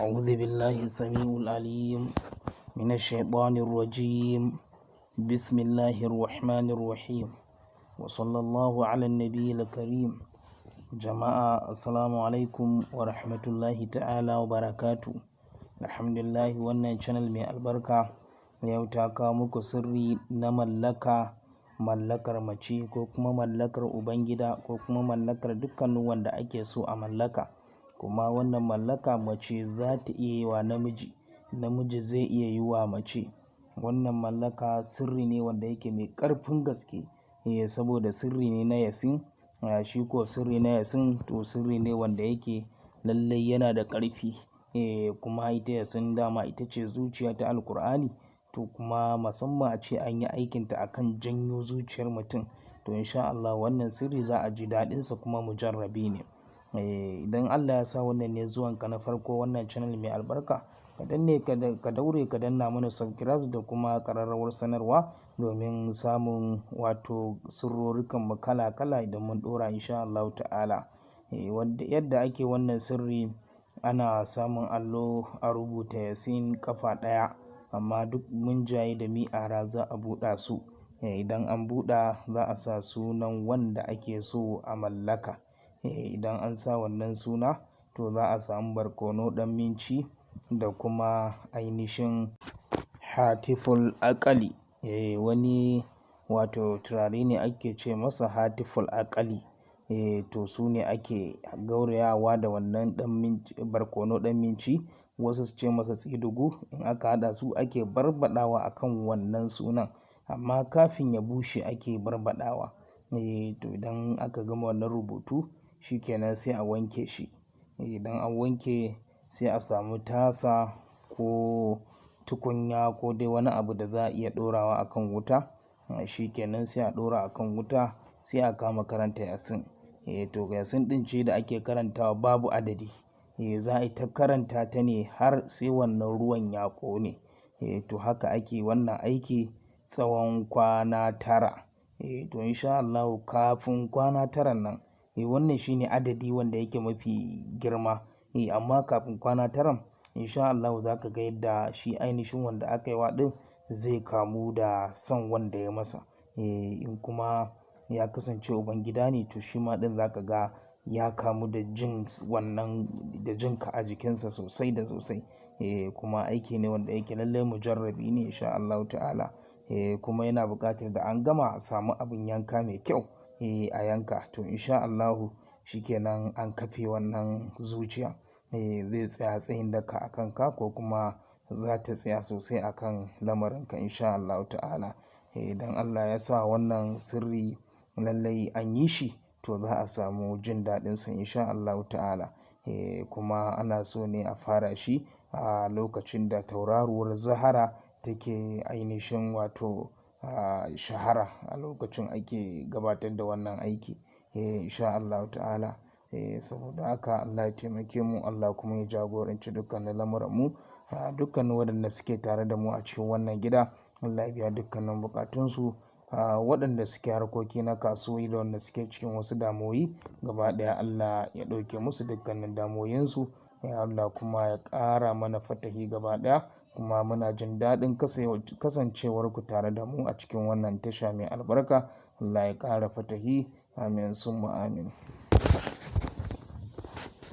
أعوذ بالله السميع العليم من الشيطان الرجيم. بسم الله الرحمن الرحيم، وصلى الله على النبي الكريم. Jama'a, assalamu alaikum wa rahmatullahi ta'ala wa barakatu. Alhamdulillah, wannan channel mai albarka yau ta kawo muku sirri na mallaka, mallakar mace ko kuma mallakar ubangida ko kuma mallakar dukkanin wanda ake so a mallaka. Kuma wannan mallaka mace za ta iya yi wa namiji, namiji zai iya yi wa mace. Wannan mallaka sirri ne wanda yake mai ƙarfin gaske, saboda sirri ne na Yasin. Shi ko sirri na Yasin, to sirri ne wanda yake lallai yana da ƙarfi. Kuma ita Yasin dama ita ce zuciya ta Alkur'ani. To kuma musamman a ce an yi aikinta akan janyo zuciyar mutum, to insha Allah wannan sirri za a ji daɗinsa kuma mujarrabi ne. Idan Allah ya sa wannan ne zuwanka na farko wannan channel mai albarka, ka danne, ka daure ka danna mana subscribe da kuma ƙararrawar sanarwa domin samun wato sirrorikan mu kala kala idan mun ɗora, insha Allahu ta'ala. Wanda yadda ake wannan sirri, ana samun allo a rubuta Yasin ƙafa ɗaya, amma duk munjaye da mi'ara za a buɗa su. Idan an buɗa, za a sa sunan wanda ake so a mallaka. Idan an sa wannan suna, to za a samu barkono ɗan minci da kuma ainihin hatiful aƙali. Wani wato turare ne ake ce masa hatiful aƙali. To su ne ake gaurayawa da wannan ɗan minci, barkono ɗan minci, wasu su ce masa tsidugu. In aka haɗa su, ake barbaɗawa a kan wannan sunan, amma kafin ya bushe ake barbaɗawa. To idan aka gama wannan rubutu, shi kenan, sai a wanke shi. Idan an wanke, sai a samu tasa ko tukunya ko dai wani abu da za a iya ɗorawa a kan wuta. Shi kenan, sai a ɗora a kan wuta, sai a kama karanta Yasin. To Yasin ɗin ce da ake karantawa babu adadi. Za a yi ta karanta ta ne har sai wannan ruwan ya ƙone. To haka ake wannan aiki tsawon kwana 9. To insha Allahu kafin kwana taran nan, wannan shine adadi wanda yake mafi girma. Amma kafin kwana taran, insha Allahu za ka ga yadda shi ainihin wanda aka yi wa ɗin zai kamu da son wanda ya masa. In kuma ya kasance ubangida ne, to shi ma ɗin za ka ga ya kamu da jin wannan, da jin ka a jikinsa sosai da sosai. Kuma aiki ne wanda yake lallai mujarrabi ne, insha Allahu ta'ala. Kuma yana buƙatar da an gama a samu abin yanka mai kyau, a yanka. To insha Allahu shi kenan, an kafe wannan zuciya. Zai tsaya tsayin daka a kanka ko kuma za ta tsaya sosai a kan lamarinka, insha Allahu ta'ala. Idan Allah ya sa wannan sirri lallai an yi shi, to za a samu jin daɗinsa, insha Allahu ta'ala. Kuma ana so ne a fara shi a lokacin da tauraruwar Zahara take ainihin wato shahara, a lokacin ake gabatar da wannan aiki. Insha Allahu ta'ala. Saboda haka Allah ya taimake mu, Allah kuma ya jagoranci dukkanin lamuranmu. Dukkanin waɗanda suke tare da mu a cikin wannan gida, Allah ya biya dukkanin bukatunsu. Waɗanda suke harkoki na kasuwanci da wanda suke cikin wasu damuwoyi gaba ɗaya, Allah ya ɗauke musu dukkanin damuwoyinsu. Ya Allah kuma ya ƙara mana fatahi gaba ɗaya. Kuma muna jin daɗin kasancewarku tare da mu a cikin wannan tasha mai albarka. Allah ya ƙara fatahi. Amin summa amin.